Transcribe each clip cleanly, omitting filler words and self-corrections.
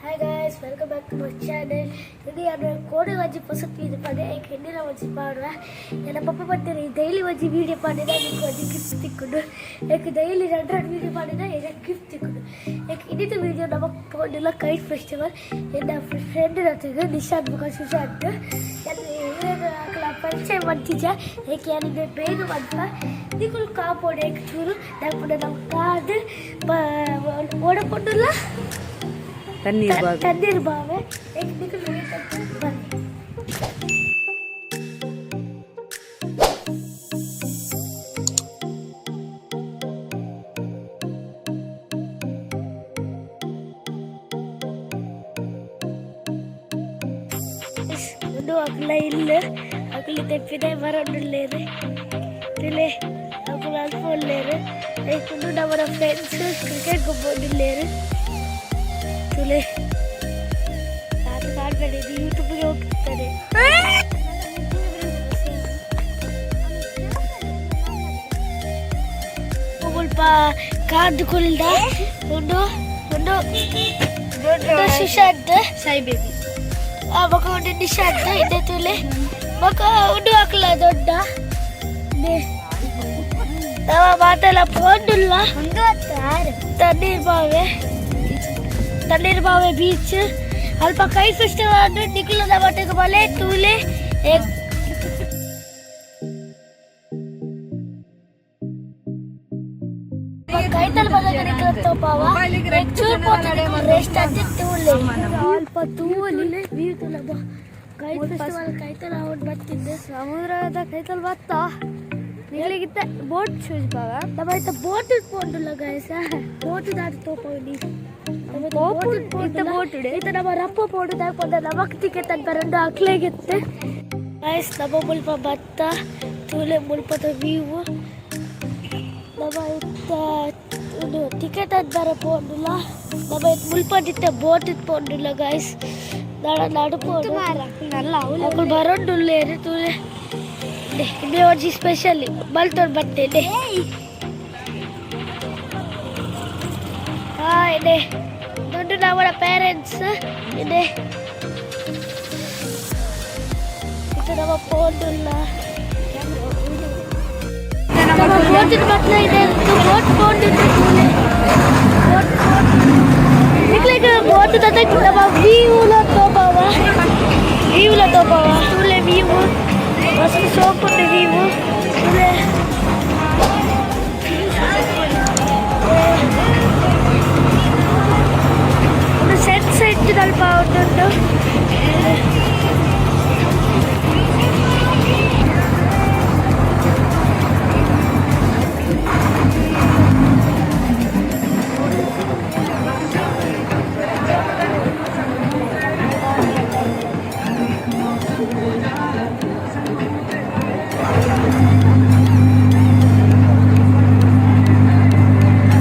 Hi guys, welcome back to my channel. ಇದು ನಾನು ಕೋಡೆ ಒಂಜಿ ಪೊಸತ್ ಇದು ಪಡೆ ಎಣ್ಣೆಲ ಒಂಜಿ ಪಾಡುವ. ನನ್ನ ಪಪ್ಪ ಬರ್ತಾರೆ, ಡೈಲಿ ಒಂಜಿ ವೀಡಿಯೋ ಪಾಡಿದ ನಿಂಗೆ ಒಂಜಿ ಗಿಫ್ಟ್ ತಿಕ್ಕೊಂಡು. ಯಾಕೆ ಡೈಲಿ ಎರಡು ಎರಡು ವೀಡಿಯೋ ಪಾಡಿದ ಏನಕ್ಕೆ ಗಿಫ್ಟ್ ತಿಕ್ಕೊಂಡು. ಯಾಕೆ ಇನ್ನಿತ ವೀಡಿಯೋ ನಮಗೆ ಪೋಂಡಿಲ್ಲ ಕೈಟ್ ಫೆಸ್ಟಿವಲ್. ಎನ್ನ ಫ್ರೆಂಡ್ ಜೊತೆಗೆ ನಿಶಾಂತ್ ಬೊಕ ಸುಶಾಂತ್ ಅಕಲ ಪರಿಚಯ ಮಂತಿಜ. ಏಕೆ ಯಾನಿಗೆ ಬೇಗ ಮಲ್ಪ ನಿಕುಲು ಕಾಪೋಡೆ ಏಕ್ ಚೂರು ದಾಪುಂಡ ನಮ್ಮ ಕಾದು ಓಡಪೊಂಡುಲ್ಲ. ತಣ್ಣೀರ್ ಬಾವಿ. ತಣ್ಣೀರ್ ಬಾವೆ. ಏಕ್ ನಿಕುಲು ಬನ್ನಿ. ಉಂಡು ಅಕುಲ ಇಲ್ಲ, ಅಕುಲು ತೆಪ್ಪಿದೆ ಬರೋಂಡುಲ್ಲೇರು. ತುಲೆ, ಅಕುಲು ಅಲ್ಪ ಉಲ್ಲೇರು. ಉಂಡು ನಮ್ಮನ ಫ್ರೆಂಡ್ಸ್ ಕ್ರಿಕೆಟ್ ಗೊಬ್ಬೊಂಡುಲ್ಲೇರು. ತುಲೆ, ಅದು ಕಾಣ್ಬೇಡಿ, ಇದು ಯೂಟ್ಯೂಬ್ಗೆ ಹೋಗ್ತದೆ. ಮುಲ್ಪ ಕಾರ್ಡ್ ಕುಲ್ದ. ಉಂಡು ಉಂಡು ಉಂಡು ಸುಶಾಂತ್. ಸಾಯಿ ಬೇಬಿ. ಆ ಬೊಕ ಉಂಡು ನಿಶಾಂತ್. ಇಂದೆ ತುಲೆ. ಬೊಕ ಉಂಡು ಅಕ್ಲ ದೊಡ್ಡ ನೆ. ನವ ಮಾತೆಲ್ಲ ಪೋಂಡುಲ್ಲ. ಒಂದು ಹತ್ತು ಆರು. ತಣ್ಣೀರ್ ಬಾವೆ, ತಣ್ಣೀರ್ ಬಾವೆ ಬೀಚ್. ಅಲ್ಪ ಕೈ ಫೆಸ್ಟಿವಲ್ ಅಂದ್ರೆ ನಿಖಿಲದ ಮಟ್ಟಿಗೆ ಬಲೆ ತೂಲೆ. ಕೈತಲ್ ಬಂದಾಗ ನಿಖಿಲ ತೋಪಾವ. ಚೂರು ರೆಸ್ಟ್ ಅಂತ ತೂಲೆ, ಅಲ್ಪ ತೂಲಿ ವ್ಯೂ ತುಲ. ಕೈಟ್ ಫೆಸ್ಟಿವಲ್ ಕೈತಲ್ ಅವ್ನು ಬರ್ತಿದ್ದೆ. ಸಮುದ್ರದ ಕೈತಲ್ ಬತ್ತ ನಿಲ್ಲಿಗಿತ್ತ ಬೋಟ್ ಚೂಜ್ಬಾಗ. ನಮ್ಮ ಬೋಟ್ ಪೋಂಡುಲ್ಲ ಗಾಯ್ಸ, ಬೋಟ್ ದಾಟಿ ತೋಪವನಿ. ಇತ್ತ ಬೋಟ್ ಇಡೆ. ಇತ್ತ ನಮ್ಮ ರಪ್ಪ ಪೋಡು ದಾಕೊಂಡ ನಮಕ್ ಟಿಕೆಟ್ ಅಂತ ಬರಂಡು ಅಕ್ಲೆಗಿತ್ತು ಗಾಯ್ಸ್. ನಮ್ಮ ಮುಲ್ಪ ಭತ್ತ ತೂಲೆ, ಮುಲ್ಪದ ವ್ಯೂ. ನಮ್ಮ ಇತ್ತ ಒಂದು ಟಿಕೆಟ್ ಅಂತ ಬರ ಪೋಂಡುಲ್ಲ. ನಮ್ಮ ಇತ್ತ ಮುಲ್ಪದಿತ್ತ ಬೋಟ್ ಇತ್ತು ಪೋಂಡುಲ್ಲ ಗಾಯ್ಸ್. ನಡ ನಡುಪೋಡು. ನಲ್ಲ ಅವಳು. ಅಕುಲು ಬರೋಂಡುಲ್ಲೇರು ತೂಲೆ. ಇಂದೇ ಒಂಜಿ ಸ್ಪೆಷಲ್ ಬಲ್ತೊಡ್ ಬತ್ತೇನೆ. ಹಾ, ಇದೆ ದೊಡ್ಡ ನಮ್ಮನ ಪೇರೆಂಟ್ಸ್ ಇದೆ. ಇದು ನಮ್ಮ ಪೋಂಡುಲ್ಲ. ನಮ್ಮ ಬೋಟಿನ ಬಟ್ಲ ಇದೆ. ಬೋಟ್ ಪೋಂಡುಂಡು ತೂಲೆ. ಬೋಟ್ ನಿಕ್ಲೆಗ್ ಬೋಟ್ ತತ ನಮ್ಮ ವ್ಯೂಲ ತೋಪಾವ, ವ್ಯೂಲ ತೋಪಾವ. ತೂಲೆ ವ್ಯೂ, ಮಸ್ತ್ ಸೋಕುಂಡು ವ್ಯೂ. ತೂಲೆ. ಒಂದು ಸೆಟ್ ಸೆಟ್ ದಲ್ಪ ಉಂಟು.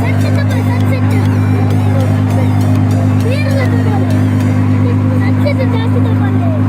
Sunset, sunset. Sunset ಜಾಸ್ತಿ ತಗೊಳ್ಳಿ.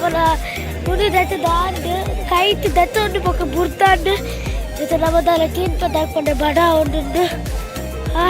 ನಮನ ಉಂದು ದೆತ್ತ ದಾಂಡ್ ಕೈಟ್ ದೆತ್ತೊಂದು ಬೊಕ ಬುರ್ದಾಂಡ್. ಇತ್ತೆ ನಮ ದಾಲ ತಿನ್ಪ ದಾಪಂಡ ಬಡ ಉಂಡುಂಡು. ಆ.